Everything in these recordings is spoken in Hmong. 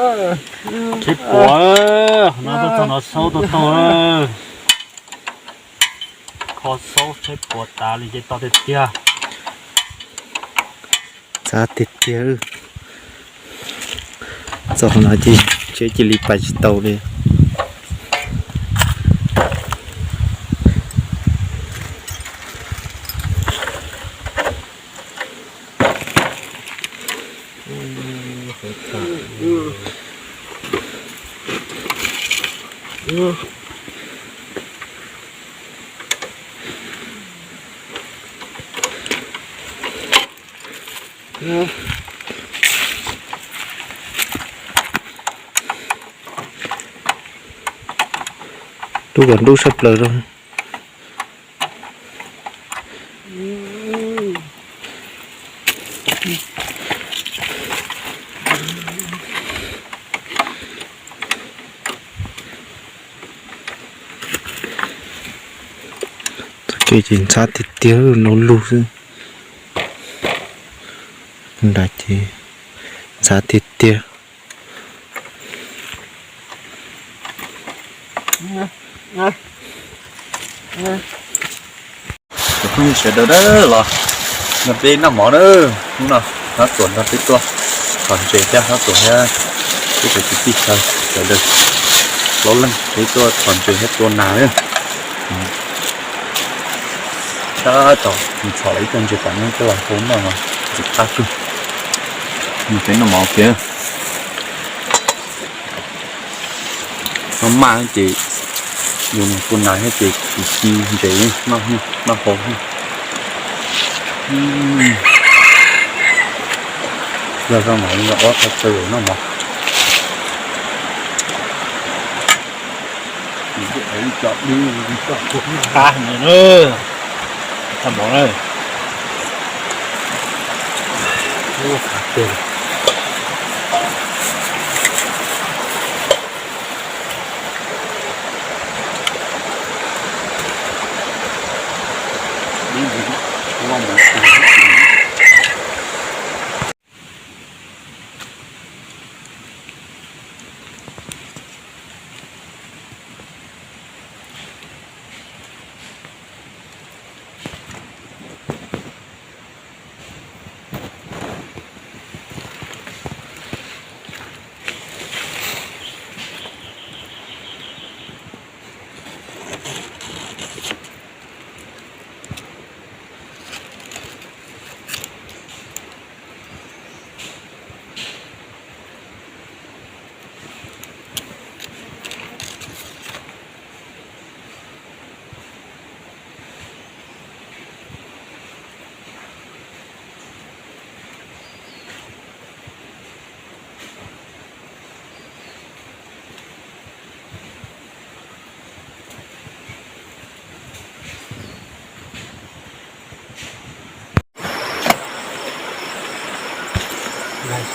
Tsheb puas, no tuaj txog no xaub tuaj tau. Kho xaub tsheb puas tas li ces tau tiag tiag. Ntxhab tiag tiag. Txog qhov no ces tsheb cia li pais tsis tau li. Ntuj kom ntuj saj plaws rau. Txoj kev ces ntxhab tiag tiag, no lug xwb. Nrad ces ntxhab tiag tiag. Cov phooj ywg sawv daws na, los nrog peb noj mov na. Hnub no Hlob Tuam nrog peb tuaj thov ntses thiab, Hlob Tuam thiab peb cov kwv tij sawv daws plaub leeg peb tuaj thov ntses thiab tua nas na. Tab tom txhom los ib tag ntses tom no coj los hau noj, ntses qab kawg. Nrog peb noj mov kiag. Noj maj ces yus mus tua nas thiab ces kuv ci ntses noj, noj hau. Yog zoo mas yog ob thaj chaw noj mov. Qab heev na, txhaj mov na.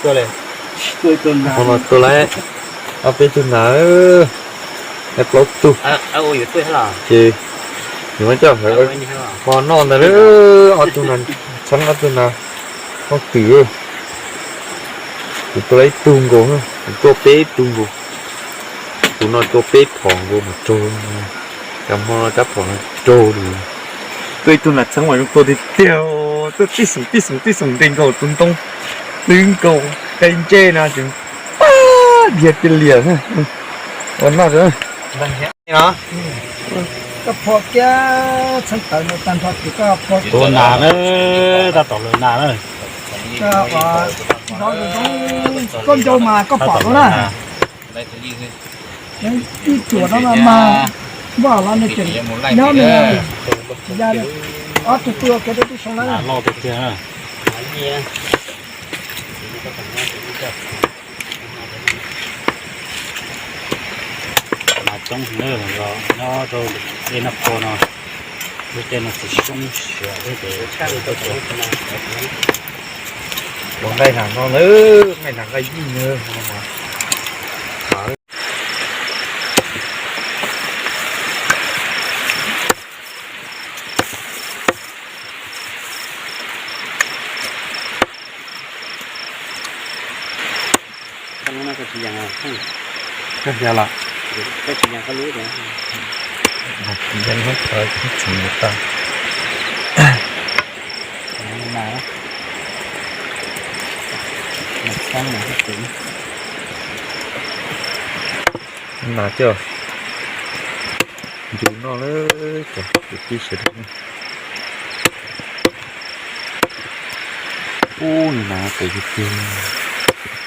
Ua los tua lawm ob peb tug nas, plaub tug. Ces yuav coj hmo noj ntag. Ob tug nas txheeb, ob tug nas hoob twm. Kuv tua lawm ib tug nkaus, kuv tua peb tug nkaus. Tus no tua peb phom nkaus mas raug, cov hmo rab phom no raug li. Tua ib tug nas txheeb mas zoo tua tiag tiag, tua tib xoom tib xoom tib xoom nqis nkaus tus ntoo, twb nkaus qe ntsej no ces pab diag tiag liam. Ua noj no. Koj phom kiag txheeb tawv no tag nrho ces koj phom. Tua nas na, tab tom lawm nas na. Koj ncau mas koj pom lawm na. Ib cuam no mas npaj los nws tseem nyob nws tsis ya li. Ob tug pw ua ke rau tib soo lawm. Nas coob heev na, los nyob rau dej Naj Pua no, lub dej no tsis soob siab thiab ces ua nqaij nas no lawm, nqaij nas nqaij yij na. Koj tsis yas los, koj tsis yas koj lub tias. Tsis yas los txhob tsis mus tau. Nas coj ncu noj lawm cov kwv tij sawv daws. Ub, nas tes tiag tiag.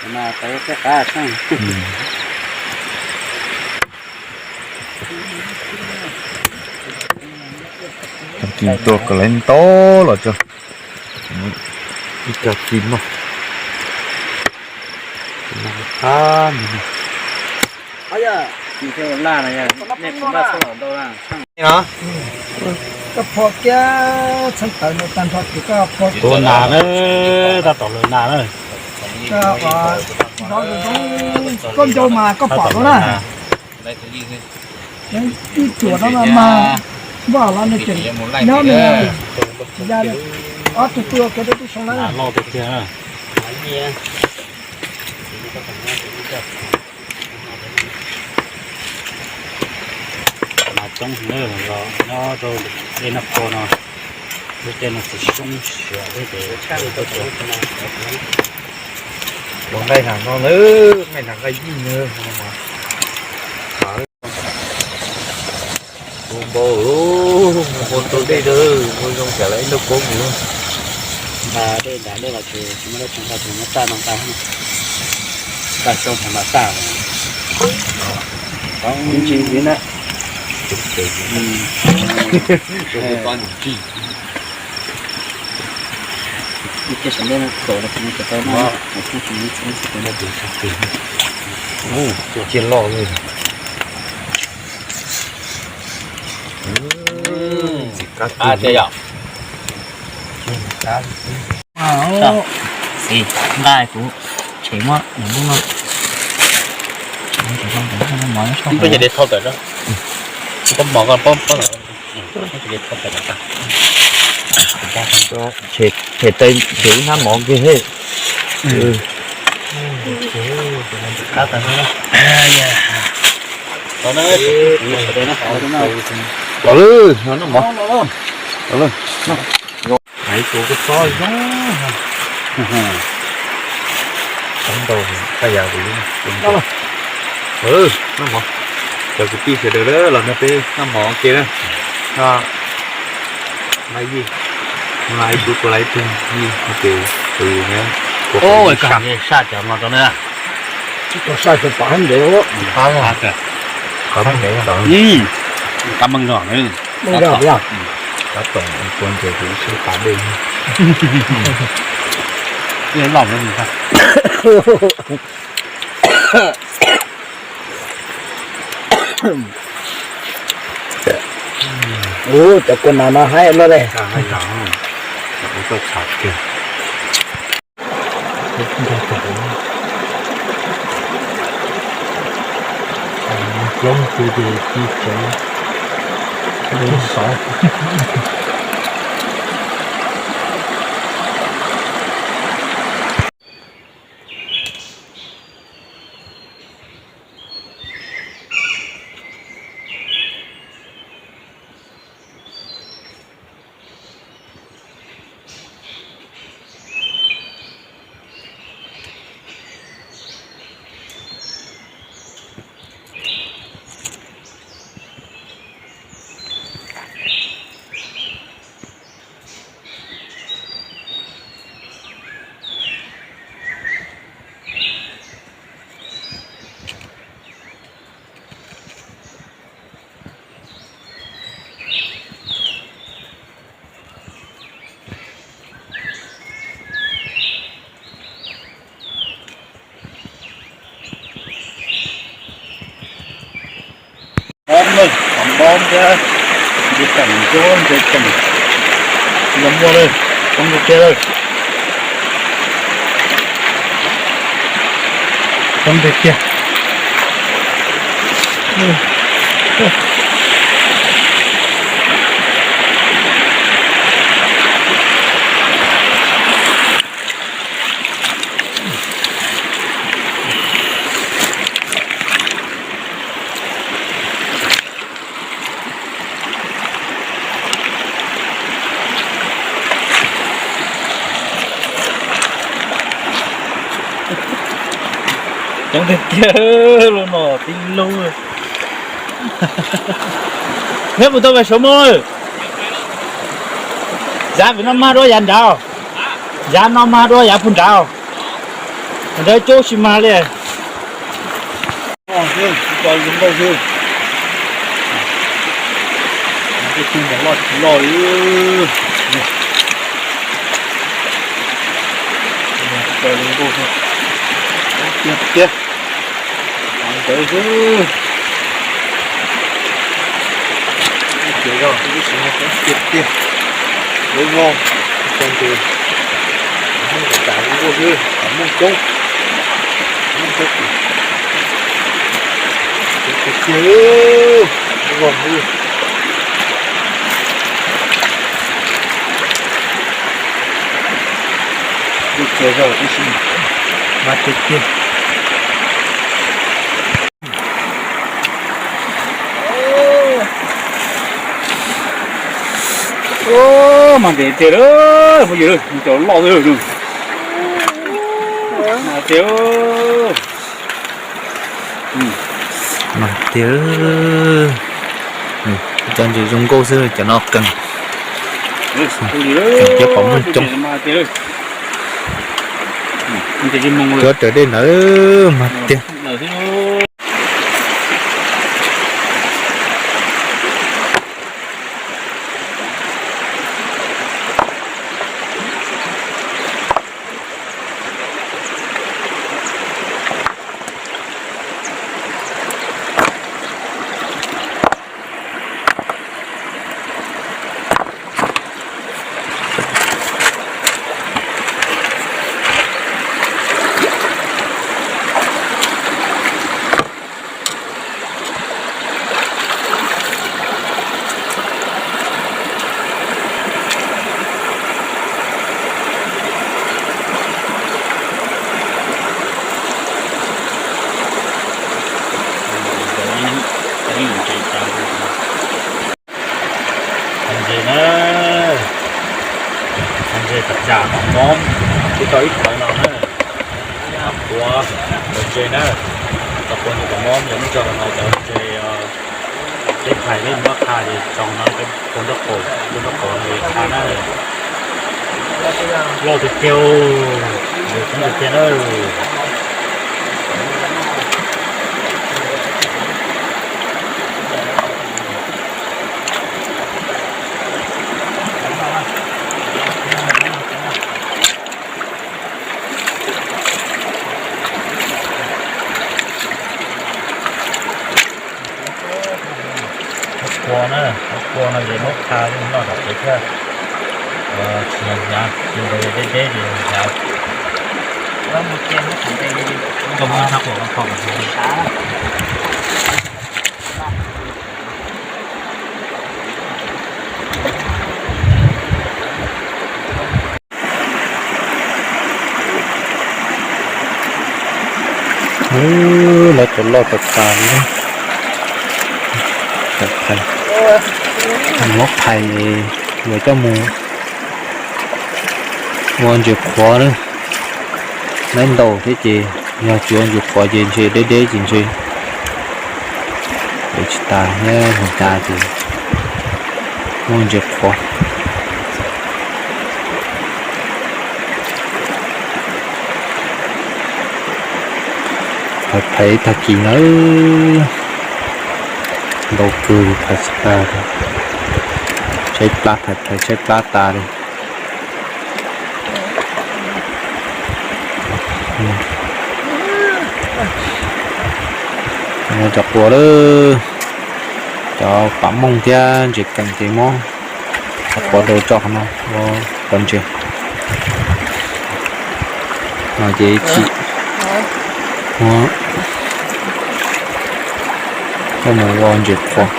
Nas tes tej qab sab. Tus kis tuaj kom lawv ntau los tso. Ib co kis noj. Qab no. Koj phua kiag txheej tawv no tag nrho ces koj phua tua nas na, tab tom lawv nas na. Koj nrov zoo zoo, koj ncau mas koj pom tau na. Ib cuam no mas npaj los nws tseem nyob nws tsis ya li. Ob tug pw ua ke rau tib soo na. Nas coob heev na, los nyob rau dej Naj Pua no, lub caij no tsis soob siab thiab ces ua nqaij nas no nawb, nqaij nas nqaij yij nawb. Ua npau, ua npau rau dej, ua zoo cas lawv ib nrauj koob mus. Nqa dej nram dej los ces tsis muaj dab tsi nqa, tsuas muab txaj no nqa, nqa xyoob thaum nqa txaj. Ib ntsis ntxiv na. Ib ce sawv ntej no kaum los tsis tau na. Cia loj li. Ntxim qab tiag yom. Xis, nqa kuv tshem muab nws lub no. Koj ces de thauj tawm, koj mov koj pob pob lawm. Tshem, tshem ib hnab mov kiag he. Los lawm, noj mov. Los lawm. Hais tus koj txhob zoo. Tau ntau, koj yam tus. Noj mov. Cov kwv tij sawv daws los nrog peb noj mov ua ke na. Noj ib, noj ib tug, tua ib tug yij, ces tus yus na. Saj cov no rau na. Saj cov pom ntev. Qab meej zog na. Qab tom tua ntes tus ib sab pas dej. Ub, cov kua nas no haib loj li. Coob tu ces ci tsev, coob xov. Ob lawm, ob npab thiab, nce ceem ncuab nce ceem, los muaj lawm, toob nce kiag lawm, toob nce kiag. Coob tiag tiag, lub no tib lub. Neb puas tau pais Suav Moos? Yav pem no mag dua yav nrad, yav no mag dua yav puag nrad, nrad coob tsis mag li. Loj tsis loj li. Tiag tiag. Ntawd xwb. Ces zog ib sim no tiag tiag. Lub voj cov ntses, Hmoob tas tas lub voj xwb, Hmoob coob, Hmoob coob tiag tiag. Lub voj xwb. Lub txias zog tib si, mas tiag tiag. Mas ntev tiag lawm, phooj ywg, cov loj xwb. Mas tiag. Mas tiag. Cov ntses zoo nkauj xwb, cov no qees. Qees thiab pom muaj coob. Cov raws dej ntawd mas tiag. Ntses na, ntses tas tas, cov mob twb tau ib thawv no na. Qhuav cov ntses na, cov qhuav ntses cov mob yog muab tso no cov ntses, peb phais peb muab qha ces tso no peb ua nraub qaum, ua nraub qaum ntses qha na. Loj tiag tiag, ntses coob tiag tiag na. Qhuav na, qhuav no ces muab qha noj tom kev thiab. Tsis hnyav, tus ntawd deb deb ces hnyav. Koj muab tshaj qhuam no kho kom hnyav. Lawv cov loj tas tas li. Muab phais yuav coj mus ua ntses qhuav na. Laib ntaus thiab ces yog tsis ua ntses qhuav ces ntshe deb deb ces ntshe yuav tsis tas thiab, mus cas ces muaj ntses qhuav. Phais phais tag kis na, ntau kawg li, phais tsis tas li. Tshaib plab, phais phais tshaib plab tas li. Cov qhuav lawm, cov pam mooj thiab ntses kees ces muab cov qhuav rau tso qhov no ua qhuav ntses. No ces ib chim muab coj mus ua ntses qhuav.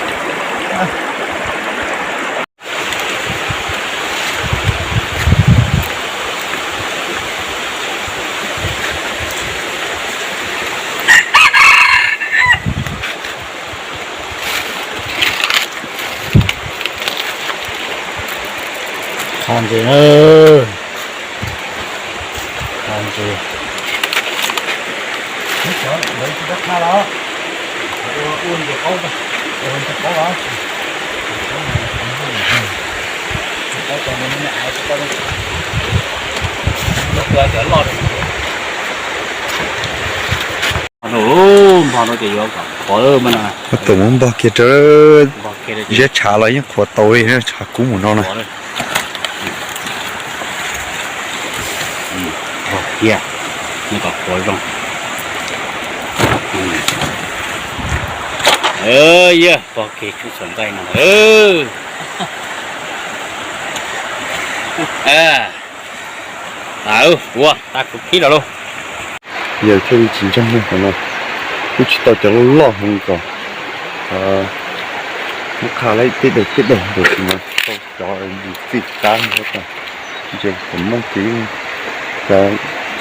Qha ntses na, qha ntses. Npog no ces yuav kom qhuav mas na. Tus muab npog kiag rau ziab tshav los yeej qhuav tau li, tshav kub mus no na. Npog kiag, kom qhuav zoo. Yog npog kiag tsuj xuam nqaij no. Kuv tas kuv khib los lauj. Yawg thiaj li tsis ntseeg ne, qhov no kuj tsis tau cov loj loj heev kom muab qha laib tej daim tej daim, tiam sis mas tau cov ntsis txij qab tas, ntshe cov Hmoob ces yeej cov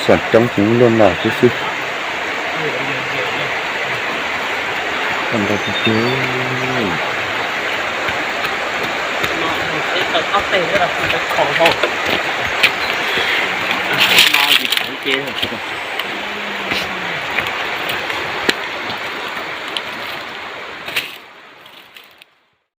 xom coob ces yeej luaj lam thiab xwb. Ntau tiag tiag.